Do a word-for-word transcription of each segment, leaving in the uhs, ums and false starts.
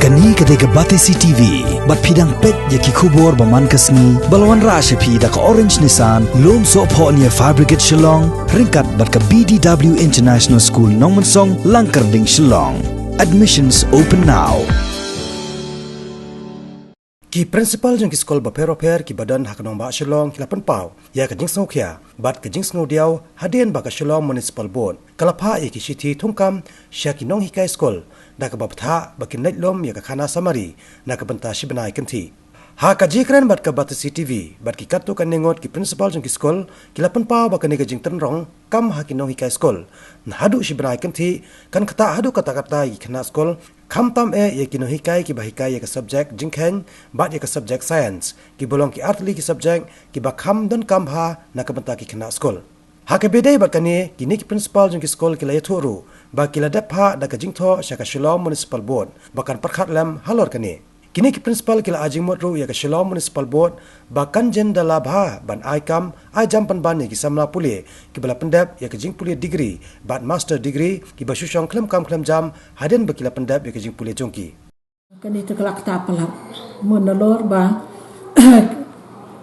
Kane ka dei ka Batesi T V, bad phi dang peit ïa ki khubor ba man ka sngi, ba la wanrah sha phi da ka Orange Nissan, Lumsohphoh near Fire Brigade Shillong, ryngkat bad ka B D W International School Nongmensong, Langkyrding, Shillong. Admissions open now. Ki principal jong ki skul bapher bapher kiba don ha ka nongbah Shillong ki la pynpaw ïa ka jingsngewkhia bad ka jingsngewdiaw hadien ba ka Shillong Municipal Board ka la phah ïa ki shithi thungkam sha ki nonghikai skul da kaba bthah ba kin leit lum ïa ka khana samari na ka bynta shi bnai kynthih. Ha ka jingkren bad ka Batesi T V bad ki katto katne ngut ki principal jong ki skul ki la pynpaw ba kane ka jingtynrong kam ha ki nonghikai skul naduh shi bnai kynthih kan ktah haduh katta katta ïa ki khynnah skul, khamtam eh ïa ki nonghikai kiba hikai ïa ka subject jingkheiñ bad ïa ka subject science, kiba long ki artylli ki subject kiba kham donkam bha na ka bynta ki khynnah skul. Ha kaba ïadei bad kane, kine ki principal jong ki skul ki la ïathuh ruh ba ki la dep phah da ka jingthoh sha ka Shillong Municipal Board ba kan pyrkhat lem halor kane. Kine ki principal ki la ai jingmut ruh ïa ka Shillong Municipal Board ba kan jan da la bha ban ai kam ai jam pynban ïa ki samla pule kiba la pyndep ïa ka jingpule degree bad master degree kiba shu shong khlem kam khlem jam hadien ba ki la pyndep ïa ka jingpule jong ki. Kane te ka la ktah palat mo, nalor ba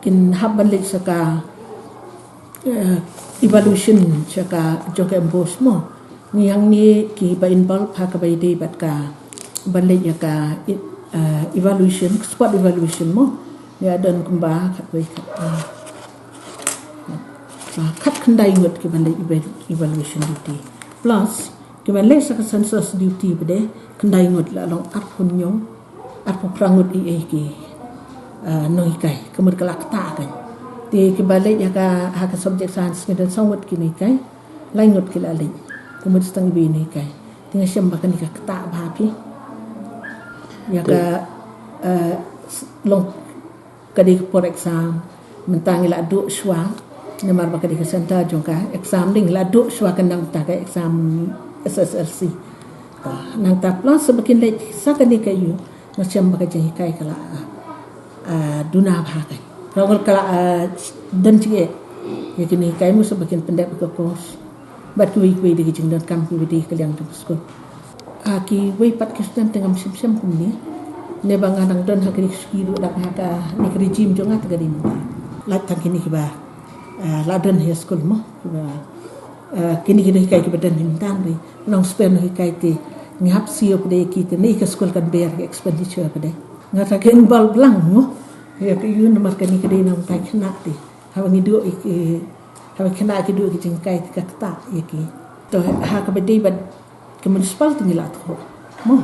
kin hap ban leit sha ka, eh, evaluation sha ka jong ka MBOSE mo. Ngi hangne kiba involve ha kaba ïadei bad ka ban leit ïa ka, eh, evaluation, spot evaluation mo. Ngi la don kumba khatwei khat, eh, ah, khatkhyndai ngut kiba leit eval-, evaluation duty. Plus kiba leit sha ka census duty pat de khyndai ngut, la long arphew hynñiew, arphew phra ngut ïa ki, ah, nonghikai. Ka mut ka la ktah kan. Te kiba leit ïa ka, ha ka subject science ngi don saw ngut ki nonghikai, lai ngut ki la leit. Ka mut sa tang iwei i nonghikai. Te nga shem ba kane ka ktah bha phi. Ïa ka, eh, s-, long ka dei ka por exam, mynta ngi la duh shuwa, namar ba ka dei ka center jong ka exam, dei ngi la duh shuwa ka nangta ka exam S S L C. Ah, nangta plus ba kin leit sha kane ka ïu, nga shem ba ka jinghikai ka la, ah, duna bha ka. Ka la, ka la, ah, don jingeh ïa kine ki hikai mo, sa ba kin pyndep ka course. Bad kiwei kiwei de ki jingdonkam kiwei de ka liang jong ka skul. Ah, kiwei pat ki student te ngam shem shem kumne. Ne ba nga dang don ha kane ka shuki ruh, dang ha kane ka regime jong nga te ka dei mynta. Lait tang kine kiba, ah, la don ha skul mo, kiba, ah, kine ki nonghikai kiba don mynta, dei nong spend nonghikai te ngi hap siew pat de ki, te ne ka skul kan bear ka expenditure pat de. Nga ta ken bal blang mo. Ïa ka ïu namar kane ka dei nangta khynnah te. Haba ngi duh ïa ki, haba khynnah ki duh ïa ki jinghikai te ka ktah ïa ki. To ha kaba dei bad ka municipal te ngi la thoh mo,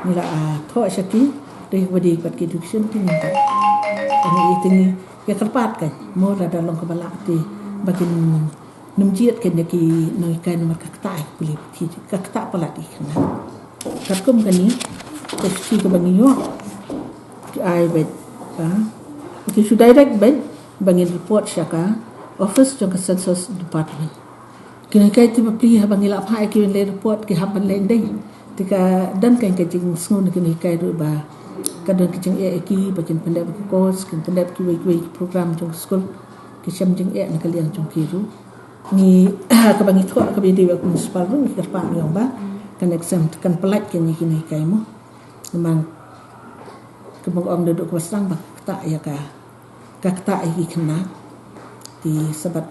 ngi la, ah, thoh sha ki. Dei kaba dei bad ka education te ngi la, ngi ïa te ngi ïa kyrpad kan mo, lada long kaba lah te ba kin nym jied kan ïa ki nonghikai namar ka ktah ïa ki pule puthi, ka ktah palat ïa ki khynnah. Katkum kane ka shithi kaba ngi ïoh, ki ai beit, ah, ki shu direct beit ba ngin report sha ka office jong ka census department. Ki nonghikai te bapli haba ngi la phah ïa ki ban leit report ki hap ban leit dei. Te ka don ka, ka jingsngew na ki nonghikai ruh ba ka don ka jingeh ïa ki ba kin pyndep ka course, kin pyndep kiwei kiwei ki program jong ka skul. Ki shem jingeh na ka liang jong ki ruh. Ngi, kaba ngi thoh kaba ïadei bad ka municipal ruh ngi kyrpad ngi ong ba kan exempt, kan pyllait kan ïa ki nonghikai mo. Namar kaba nga ong naduh kaba sdang ba ka ktah ïa ka, ka ktah ïa ki khynnah. Te sa bad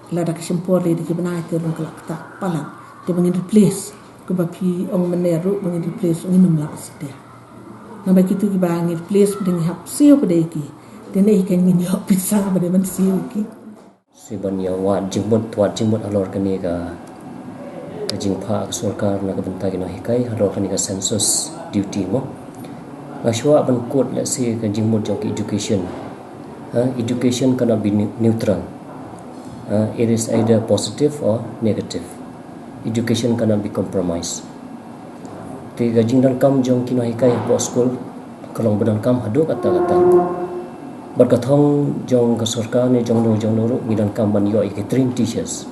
lada ka shim por lei da ki bnai te ruh ka la ktah palat. Te ba ngin replace, kaba phi ong mynne ruh ba ngin replace, ngin ym lah satia. Namar kito kiba ngin replace pat de ngi hap siew pat de ïa ki. Te ne ïa ki ngin ïoh pisa pat de ban siew ïa ki. Sa ban ïa wad jingmut, wad jingmut halor kane ka, ka jingphah ka sorkar na ka bynta ki nonghikai halor kane ka census duty mo. Nga shuwa ban quote lehse ka jingmut jong ka education. Ha, education cannot be neu-, neutral. Ha, it is either positive or negative. Education cannot be compromised. Te ka jingdonkam jong ki nonghikai hapoh skul ka long ba donkam haduh katta katta. Bad ka thong jong ka sorkar ne jong no jong no ruh ngi donkam ban ïoh ïa ki trained teachers.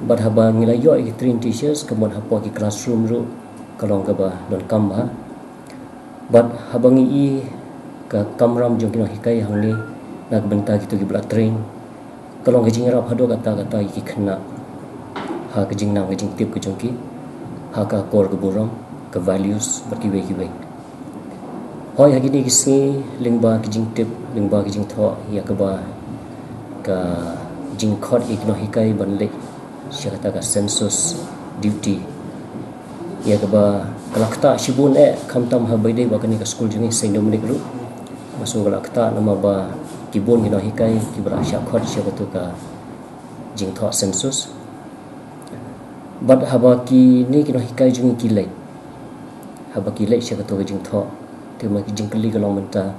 Bad haba ngi la ïoh ïa ki trained teachers, ka mut hapoh ki classroom ruh ka long kaba donkam bha. Bad haba ngi i ka kamram jong ki nonghikai hangne na ka bynta kito kiba la train, ka long ka jingïarap haduh katta katta ïa ki khynnah ha ka jingnang ka jingtip ka jong ki, ha ka akor ka burom, ka values bad kiwei kiwei. Hoi, ha kine ki sngi lyngba ki jingtip, lyngba ki jingthoh ïa kaba ka jingkhot ïa ki nonghikai ban leit sha kata ka census duty, ïa kaba ka la ktah shibun eh, khamtam haba ïadei bad kane ka skul jong ngi Saint Dominic ruh. Nga sngew ka la ktah namar ba ki bun ki nonghikai kiba la shah khot sha kato ka jingthoh census. Bad haba kine ki nonghikai jong ngi ki leit, haba ki leit sha kato ka jingthoh, te ma ki jingkylli ka long mynta,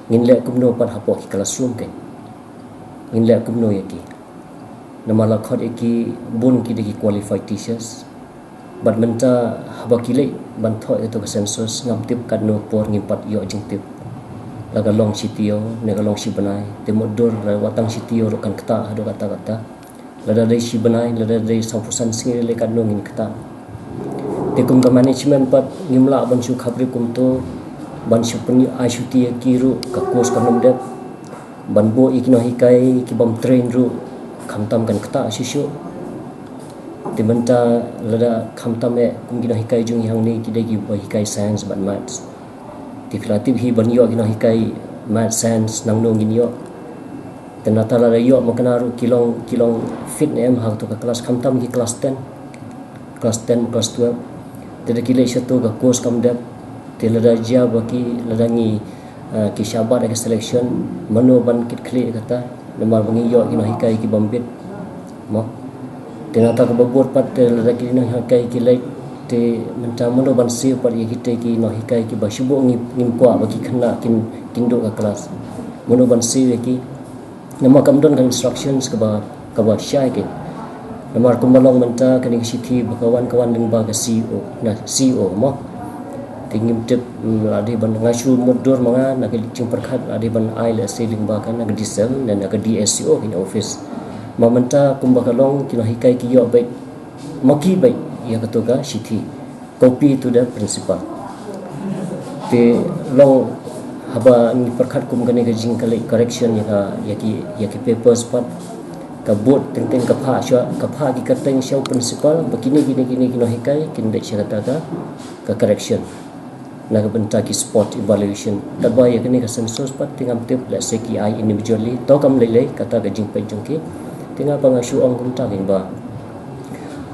ngin leh kumno pat hapoh ki classroom kein? Ngin leh kumno ïa ki? Namar la khot ïa ki bun ki dei ki qualified teachers. Bad mynta haba ki leit ban thoh ïa kato ka census, ngam tip katno por ngin pat ïoh jingtip. La ka long shi taïew ne ka long shi bnai, te mutdur la wat tang shi taïew ruh kan ktah haduh katta katta. Lada dei shi bnai, lada dei sawphew san sngi lei, katno ngin ktah. Te kum ka management pat ngim lah ban shu khapri kumto, ban shu pynïoh ai shuti ïa ki ruh, ka course kam dep. Ban buh ïa ki nonghikai ki bym train ruh, khamtam kan ktah shuh shuh. Te mynta lada khamtam eh kum ki nonghikai jong ngi hangne ki dei kiba hikai science bad maths. Te phi la tip hi ban ïoh ki nonghikai maths, science nangno ngin ïoh. Te nangta lada ïoh ma kane ruh ki long, ki long fit ne em ha kato ka class, khamtam ki class ten, class ten, class twelve. Te da ki leit shato ka course kam dep. Te lada jia ba ki, lada ngi, ah, ki shah bat ha ka selection, mano ban kit khlieh kata, namar ba ngi ïoh ki nonghikai ki bym bit. Mo. Te nangta kaba bud pat, te lada ki nonghikai ki leit, te mynta mano ban siew pat ïa kita ki nonghikai kiba shu bun ngi, ngim kwah ba ki khynnah kin, kin duh ka class. Mano ban siew ïa ki? Namar kam don ka instructions kaba, kaba shai kein. Namar kumba long mynta kane ka shithi ba ka wan, ka wan lyngba ka C E O, na C E O mo. Te ngim tip, mm, la dei ban, nga shu mutdur ma nga na ka jingpyrkhat la dei ban ai lehse lyngba ka na ka D cell ne na ka D S C O kein office. Ma mynta kumba ka long ki nonghikai ki ïoh beit, ma ki beit ïa kato ka shithi. Copy to the principal. Te long haba ngi pyrkhat kum kane ka jingkylli correction ïa ka, ïa ki, ïa ki papers pat, ka bud teng teng ka phah sha, ka phah ki kyrteng sha u principal ba kine, kine, kine ki nonghikai kin leit sha kata ka, ka correction. Na ka bynta ki spot evaluation. Katba ïa kane ka census pat te ngam tip lehse ki ai individually, to kam lei lei kata ka jingpeit jong ki. Te nga pat nga shu ong kumta kein ba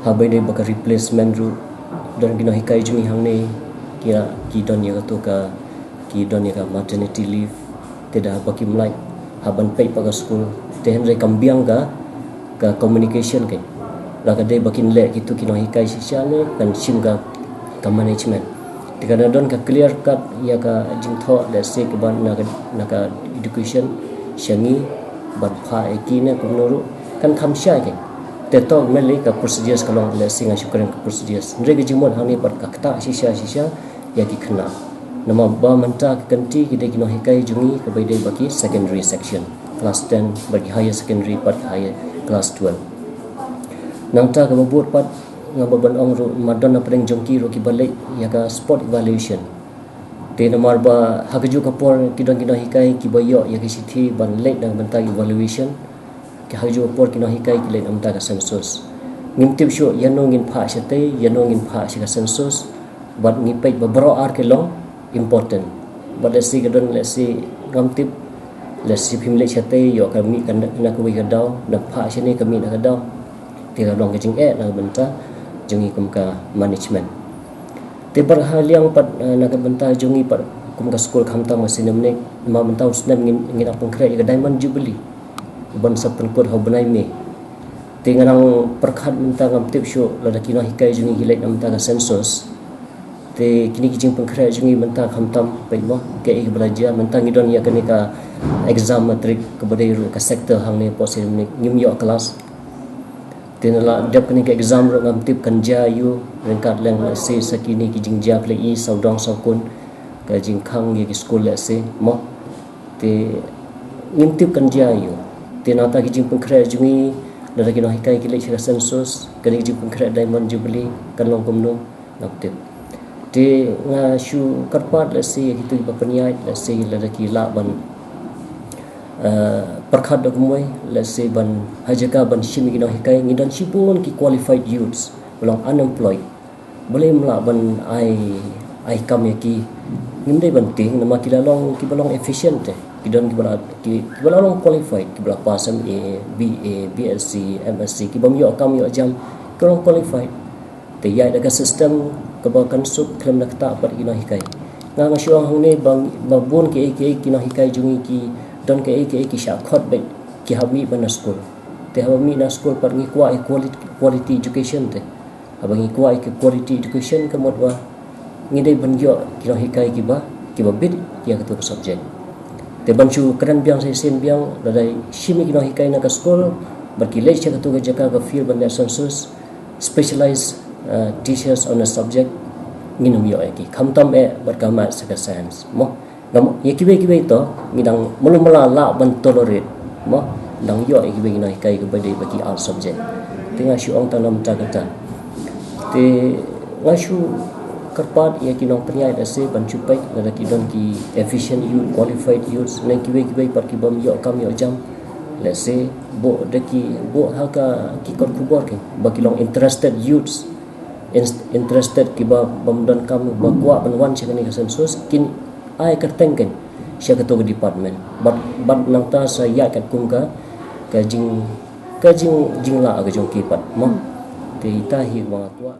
haba ïadei bad ka replacement ruh, don ki nonghikai jong ngi hangne, ki, ki don ïa kato ka, ki don ïa ka maternity leave. Te da haba kim lait, haba peit pat ka skul, te hynrei kam biang ka, ka communication kein. La ka dei ba kin leh kito ki nonghikai shisha ne kan shim ka, ka management. Te kan don ka clear cut ïa ka jingthoh lehse kaba na ka, na ka education sha ngi ban phah ïa ki ne kumno ruh, kan kham shai kein. Te to mynlei ka procedures ka long, lehse nga shu kren ka procedures. Hynrei ka jingmut hangne pat ka ktah shisha shisha ïa ki khynnah. Namar ba mynta ka kynti ki dei ki nonghikai jong ngi kaba ïadei bad ki secondary section, class ten, bad ki higher secondary, bad ki higher class twelve. Nangta kaba bud pat nga ba ban ong ruh, ma don na pdeng jong ki ruh kiba leit ïa ka spot evaluation. Te namar ba ha kajuh ka por ki don ki nonghikai kiba ïoh ïa ki shithi ban leit na ka bynta evaluation. Ki ha kajuh ka por ki nonghikai ki leit na ka bynta ka census. Ngim tip shuh ïano ngin phah shatei, ïano ngin phah sha ka census. Bad ngi peit ba baroh ar ki long important. Bad lehse ka don, lehse ngam tip, lehse phim leit shatei, ïoh ka mih ka na, na kawei ka daw, na phah shane ka mih na ka daw. Te ka long ka jingeh na ka bynta jong ngi kum ka management. Te bad ha liang pat, eh, na ka bynta jong ngi pat kum ka skul, khamtam ka Saint Dominic, ma mynta u snem ngin, ngin ïa pynkhreh ïa ka Diamond Jubilee ban sa pynkut ha u bnai May. Te nga nang pyrkhat mynta, ngam tip shuh lada ki nonghikai jong ngi ki leit na ka bynta ka census. Te kine ki jingpynkhreh jong ngi mynta khamtam, peit mo, kaei kaba la jia, mynta ngi don ïa kane ka exam matric kaba dei ruh ka sector hangne hapoh Saint Dominic, ngim ïoh class. Te na la dep kane ka exam ruh ngam tip kan jia aiu, ryngkat leng lehse sa kine ki jingjia phi la i, sawdong sawkun, ka jingkhang ïa ki skul lehse mo. Te ngim tip kan jia aiu. Te nangta ki jingpynkhreh jong ngi, lada ki nonghikai ki leit sha ka census, kane ki jingpynkhreh Diamond Jubilee kan long kumno, ngam tip. Te nga shu kyrpad lehse ïa kito kiba pynïaid, lehse lada ki lah ban, eh, pyrkhat da kumwei, lehse ban, ha jaka ban shim ïa ki nonghikai, ngi don shibun ki qualified youths ba long unemployed. Balei ym lah ban ai, ai kam ïa ki. Ngim dei ban tieng namar ki la long, ki ba long efficient te. Ki don ki ba la, ki, ki ba la long qualified, ki ba la pass M A, B A, B S C, M S C, ki bym ïoh kam ïoh jam, ki long qualified. Te ïa da ka system kaba kan suk khlem da kata pat ki nonghikai. Nga nga shu ong hangne ba, ba bun ki, ki, ki nonghikai jong ngi ki don ki, ki, ki shah khot beit ki hap mih ban na skul. Te haba mih na skul pat ngi kwah ïa quality, quality education te. Haba ngi kwah ïa ki quality education ka mut ba ngi dei ban ïoh ki nonghikai kiba, kiba bit ïa katu ka subject. Te ban shu kren biang sa shisien biang, lada shim ïa ki nonghikai na ka skul bad ki leit sha katu ka jaka ka field ban leh census, specialized uh, teachers on a subject, ngin ym ïoh ïa ki. Khamtam eh bad ka maths ka science mo. Ngam ïa kiwei kiwei to ngi dang mlum mala lah ban tolerate mo. Dang ïoh ïa kiwei ki nonghikai kiba dei ba ki art subject. Te nga shu ong tang namar kata. Te nga shu kyrpad ïa ki nongpynïaid lehse ban shu peit lada ki don ki efficient youth, qualified youths, ne kiwei kiwei pat ki bym ïoh kam ïoh jam. Lehse buh da ki, buh ha ka ki kot khubor ki ba ki long interested youths, in-, interested kiba bym don kam ba kwah ban wan sha kane ka census, kin ai kyrteng kan sha katu ka department. Bad, bad nangta sa ïaid katkum ka, ka jing, ka jing, jinglah ka jong ki pat mo. Te ita hi ba nga kwah.